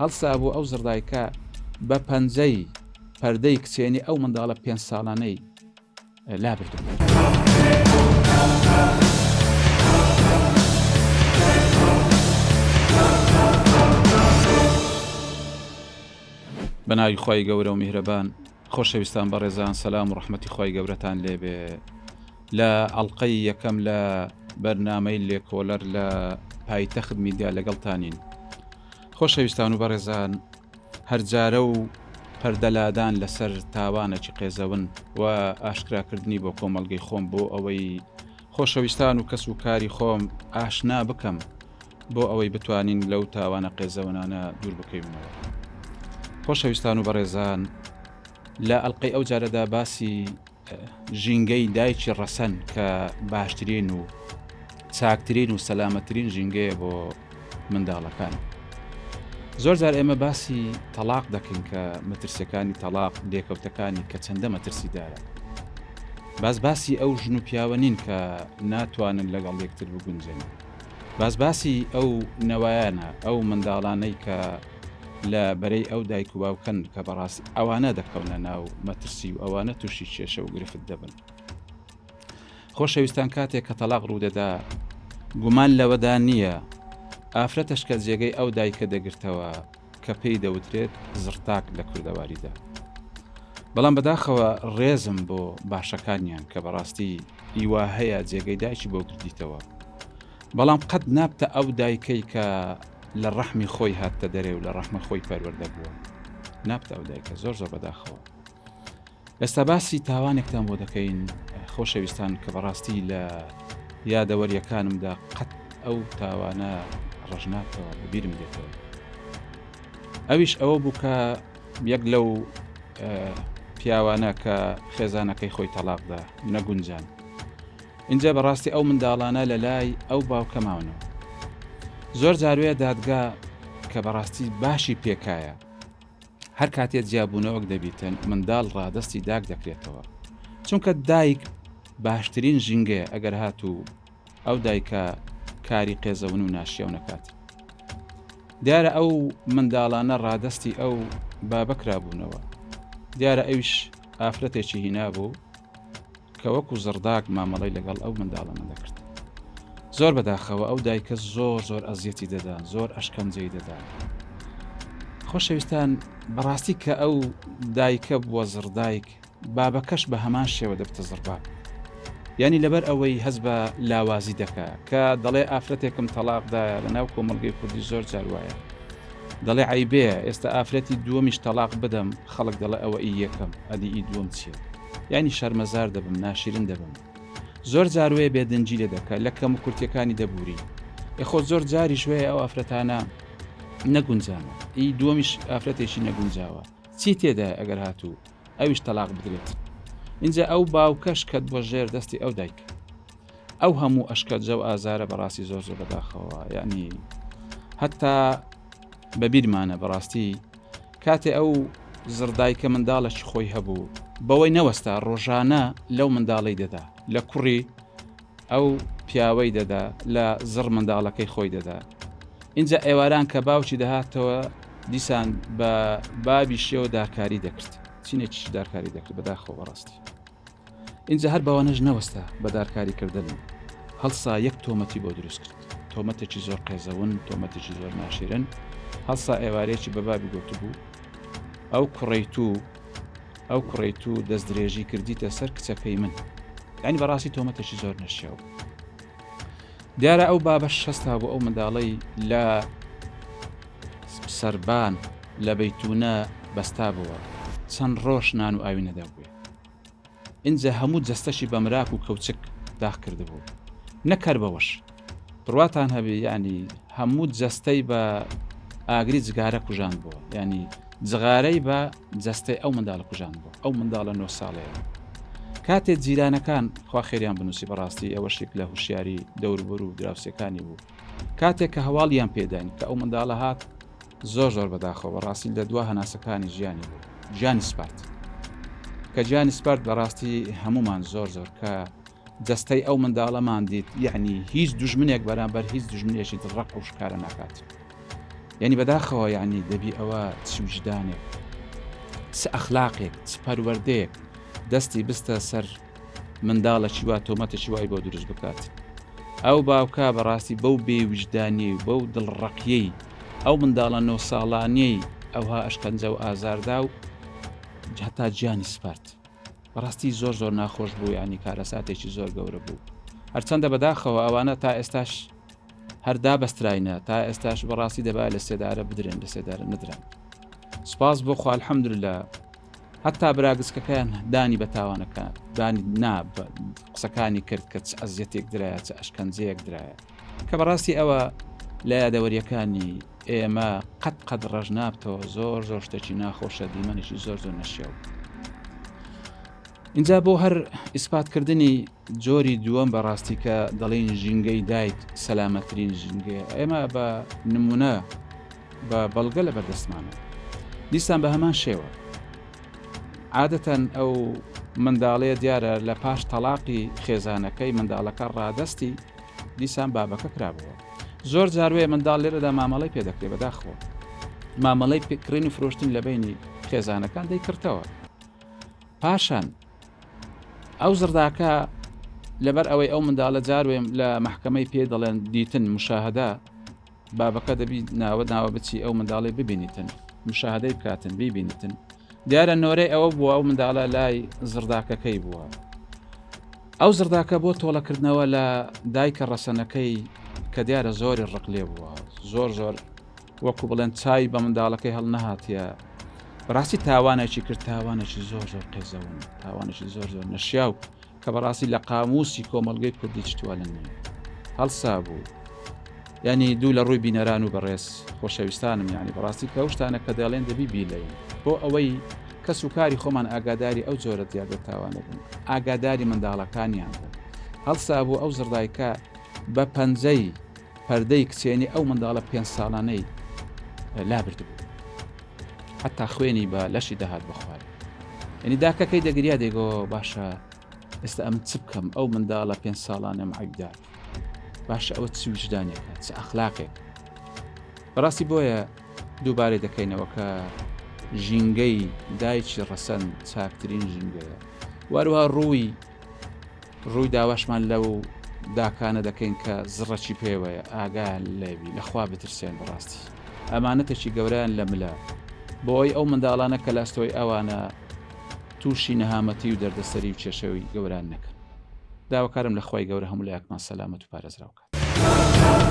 هەڵسابوو ئەو زڕدایکە بە پەنجەی پەردەی کچێنی ئەو منداڵە پێنج ساڵانەی لابردبوو. بەناوی خوای گەورە و میهرەبان خۆشەویستان بەڕێزان سەلام و ڕەحمەتی خوای گەورەتان لێبێ لە ئەڵلقەی یەکەم لە بەرنامەی لێکۆلەر لە پایتەخت میدیا لەگەڵتانین خۆشەویستان و بەڕێزان هەرجارە و پەردەلادان لەسەر تاوانێکی قێزەون و ئاشکراکردنی بۆ کۆمەڵگەی خۆم بۆ ئەوەی خۆشەویستان و کەس و کاری خۆم ئاشنا بکەم بۆ ئەوەی بتوانین لەو تاوانە قێزەونانە دوور بکەوینەوە. خۆشەویستان و بەڕێزان لە ئەڵلقەی ئەو جارەدا باسی ژینگەی دایکی ڕەسەن کە باشترین و چاکترین و سەلامەترین ژینگەیە بۆ منداڵەکان. زۆر جار ئێمە باسی تەلاق دەکەین کە مەترسیەکانی تەلاق لێکەوتەکانی کە چەندە مەترسیدارە. باس باسی ئەو ژن و پیاوە نین کە ناتوانن لەگەڵ یەکتر بگونجێن. باس باسی ئەو نەوایانە، ئەو منداڵانەی کە لە بەرەی ئەو دایک و باوکەن کە بەڕاستی ئەوانە دەکەونە ناو مەترسی و ئەوانە تووشی کێشە و گرفت دەبن. خۆشەویستان کاتێک کە تەلاق ڕوودەدا گومان لەوەدا نییە ئافرەتەش کە جێگەی ئەو دایکە دەگرتەوە کە پێی دەوترێت زڕتاک لە کوردەواریدا. بەڵام بەداخەوە ڕێزم بۆ باشەکانیان کە بەڕاستی ئیوا هەیە جێگەی دایکی بۆ گرتیتەوە بەڵام قەت نابتە ئەو دایکەی کە لە ڕەحمی خۆی هاتتە دەرێ و لە ڕەحمە خۆی پەروەردە بووە نابتە ئەو دایکە زۆر زۆر بەداخەوە ئێستا باسی تاوانێکتان بۆ دەکەین خۆشەویستان کە بەڕاستی لە یادەوەریەکانمدا قەت ئەو تاوانە ڕژناتەوە بەبیرم دێتەوە ئەویش ئەوە بوو کە یەک لەو پیاوانە کە خێزانەکەی خۆی تەلاقدا نەگونجان اینجا بەڕاستی ئەو منداڵانە لە لای ئەو باوکە ماونەوە زۆر جاروێ دادگا کە بەڕاستی باشی پێکایە هەر کاتێ جیابوونەوەک دەبیتن منداڵ ڕادەستی داک دەکرێتەوە چونکە دایک باشترین ژینگەیە ئەگەر هاتوو ئەو دایکە کاری قێزەون و ناشیاو نەکات دیارە ئەو منداڵانە ڕادەستی ئەو بابە کرابوونەوە دیارە ئەویش ئافرەتێکی هینابوو کە وەکو زڕداک مامەڵەی لەگەڵ ئەو منداڵانە دەکرد. زۆر بەداخەوە ئەو دایکە زۆر زۆر ئەزیەتی دەدان زۆر ئەشکەنجەی دەدان. خۆشەویستان بەڕاستی کە ئەو دایکە بووە زڕدایک بابەکەش بە هەمان شێوە دەبتە زڕباب. یانی لەبەر ئەوەی هەست بە لاوازی دەکا کە دەڵێ ئافرەتێکم تەلاقدایە لە ناو کۆمەڵگەی کوردی زۆر جار وایە دەڵێ عیبەیە ئێستا ئافرەتی دووەمیش تەلاق بدەم خەڵک دەڵێ ئەوە ئی یەکەم ئەدی ئی دووەم چییە یانی شەرمەزار دەبم ناشیرن دەبم زۆر جار وەیە بێدەنگی لێ دەکا لە کەم و کورتیەکانی دەبوری ئێ خۆ زۆر جاریش وەیە ئەو ئافرەتانە نەگونجانە ئی دووەمیش ئافرەتێکی نەگونجاوە چی تێدایە ئەگەر هاتوو ئەویش تەلاق بدرێت اینجا ئەو باوکەش کەت بۆ ژێر دەستی ئەو دایک ئەو هەموو ئەشکەنجە و ئازارە بەڕاستی زۆر زۆر بەداخەوە یعنی هەتا بەبیرمانە بەڕاستی کاتێ ئەو زڕدایکە منداڵێکی خۆی هەبوو بەوەی نەوەستا ڕۆژانە لەو منداڵەی دەدا لە کوڕی ئەو پیاوەی دەدا لە زڕ منداڵەکەی خۆی دەدا اینجا ئێواران کە باوکی دەهاتەوە دیسان بە بابی شێوە دارکاری دەکرد چینێکیش دارکاری دەکرد بەداخەوە بەڕاستی ئینجا هەر بەوانەش نەوەستا بە دارکاری کردن هەڵسا یەک تۆمەتی بۆ دروست کرد تۆمەتێکی زۆر قێزەون تۆمەتێکی زۆر ناشیرن هەڵسا ئێوارەیەکی بە بابی گوتبوو ئەو کوڕەی تو ئەو کوڕەی تو دەست درێژی کردیتە سەر کچەکەی من یعنی بەڕاستی تۆمەتێکی زۆر نەشیاو دیارە ئەو بابە شەستا بۆ ئەو منداڵەی لە سەربان لە بەیتونە بەستا بووە چەند ڕۆژ نان و ئاوی نەدابووێ ئینجا هەموو جەستەشی بە مراک و کەوچک داخ کردبوو. نەک هەر بەوەش، بڕواتان هەبێ یانی هەموو جەستەی بە ئاگری جگارە کوژاندبووە، یانی جغارەی بە جەستەی ئەو منداڵە کوژاندبووە، ئەو منداڵە نۆ ساڵەیە. کاتێ جیرانەکان خوا خێریان بنووسی بەڕاستی ئەوەشێک لە هوشیاری دەوروبەر و دراوسێکانی بوو. کاتێک کە هەواڵیان پێداین کە ئەو منداڵە هات زۆر زۆر بەداخەوە بەڕاستی لە دوا هەناسەکانی ژیانی بوو گیانی سپارد کە گیانی سپارد بەڕاستی هەمومان زۆر زۆر کە جەستەی ئەو منداڵەمان دیت یعنی هیچ دوژمنێک بەرامبەر هیچ دوژمنێکی دڵڕەق ئەو شکارە ناکات. یعنی بەداخەوە یعنی دەبی ئەوە چ وجدانێک چ ئەخلاقێک چ پەروەردەیەک دەستی بستە سەر منداڵەکی وا تۆمەتێکی وای بۆ دروست بکات ئەو باوکە بەڕاستی بەو بێ ویژدانی و بەو دڵڕەقیەی ئەو منداڵە نۆ ساڵانیەی ئەوها ئەشکەنجە و ئازاردا و هەتا گیانی سپارد بەڕاستی زۆر زۆر ناخۆش بوو ینی کارەساتێکی زۆر گەورە بوو هەرچەندە بەداخەوە ئەوانە تا ئێستاش هەر دابەستراینە تا ئێستاش بەڕاستی دەبا لە سێدارە بدرێن لە سێدارە ندران سپاس بۆ خوا الحمدلله هەتا برا گچکەکەیان دانی بە تاوانەکە دانی نا قسەکانی کرد کە چ ئەزیەتێک درایە چ ئەشکەنجەیەک درایە کە بەڕاستی ئەوە لە یادەوەریەکانی ئێمە قەت قەت ڕەش نابتەوە زۆر زۆر شتێکی ناخۆشە دیمەنێکی زۆر زۆر نەشیاو اینجا بۆ هەر ئیسپاتکردنی جۆری دووەم بەڕاستی کە دەڵێن ژینگەی دایک سەلامەترین ژینگەیە ئێمە بە نمونە بە بەڵگە لە بەردەستمانە دیسان بە هەمان شێوە عادەتەن ئەو منداڵەیە دیارە لە پاش تەلاقی خێزانەکەی منداڵەکە ڕادستی دیسان بابەکە کرابووە زۆر جاروێ منداڵ لێرەدا مامەڵی پێ دەکرێت بەداخەوە مامەڵەی کڕین و فرۆشتن لە بینی خێزانەکان دەیکردەوە پاشان ئەو زڕداکە لەبەر ئەوەی ئەو منداڵە جاروێم لە محکمەی پێ دەڵێن دیتن مشاهدە بابەکە دەبی ناوە ناوە بچی ئەو منداڵی ببینیتن مشاهدەی بکاتن بیبینیتن دیارە نۆرەی ئەوە بووە ئەو منداڵە لای زڕداکەکەی بووە ئەو زڕداکە بۆ تۆڵەکردنەوە لە دایکە ڕەسەنەکەی کە دیارە زۆری ڕق لێ بووە زۆر زۆر وەکو بڵێن چای بە منداڵەکەی هەڵنەهاتیە بەڕاستی تاوانێکی کرد تاوانێکی زۆر زۆر قێزەون تاوانێکی زۆر زۆر نەشیاو کە بەڕاستی لە قاموسی کۆمەڵگەی کوردی چتوالە نیە هەڵسا بوو ینی دوو لە ڕووی بینەران و بەڕێز خۆشەویستانم یعنی بەڕاستی کە شتانە کە دەڵێن دەبی بیلین بۆ ئەوەی کەس و کاری خۆمان ئاگاداری ئەو جۆرە دیاردە تاوانە بن ئاگاداری منداڵەکانیان بن هەڵسا بوو ئەو زڕدایکە بە پەنجەی پەردەی کچێنی ئەو منداڵە پێنج ساڵانەی لابردبوو حتا خوێنی بە لەشی دەهات بخوارد یعنی داکەکەی دەگریا دەیگۆ باشە ئێستا ئەم چ بکەم ئەو منداڵە پێ ساڵانم عیبدار باشە ئەوە چ وجدانێکە چ ئەخلاقێک بەڕاستی بۆیە دووبارەی دەکەینەوە کە ژینگەی دایکی ڕەسەن چاکترین ژینگەیە واروها ڕووی ڕووی داواشمان لەو داکانە دەکەین کە زڕەکی پێوەیە ئاگایان لێبی لەخوا بترسێن بەڕاستی ئەمانەتێکی گەورەیان لە ملە بۆ ئەوەی ئەو منداڵانە کە لە ئەستۆی ئەوانە تووشی نەهامەتی و دەردەسەری و کێشەوی گەوران نەکەن داواکارم لە خوای گەورە هەموو لایەکمان سەلامەت و پارێزراو کات.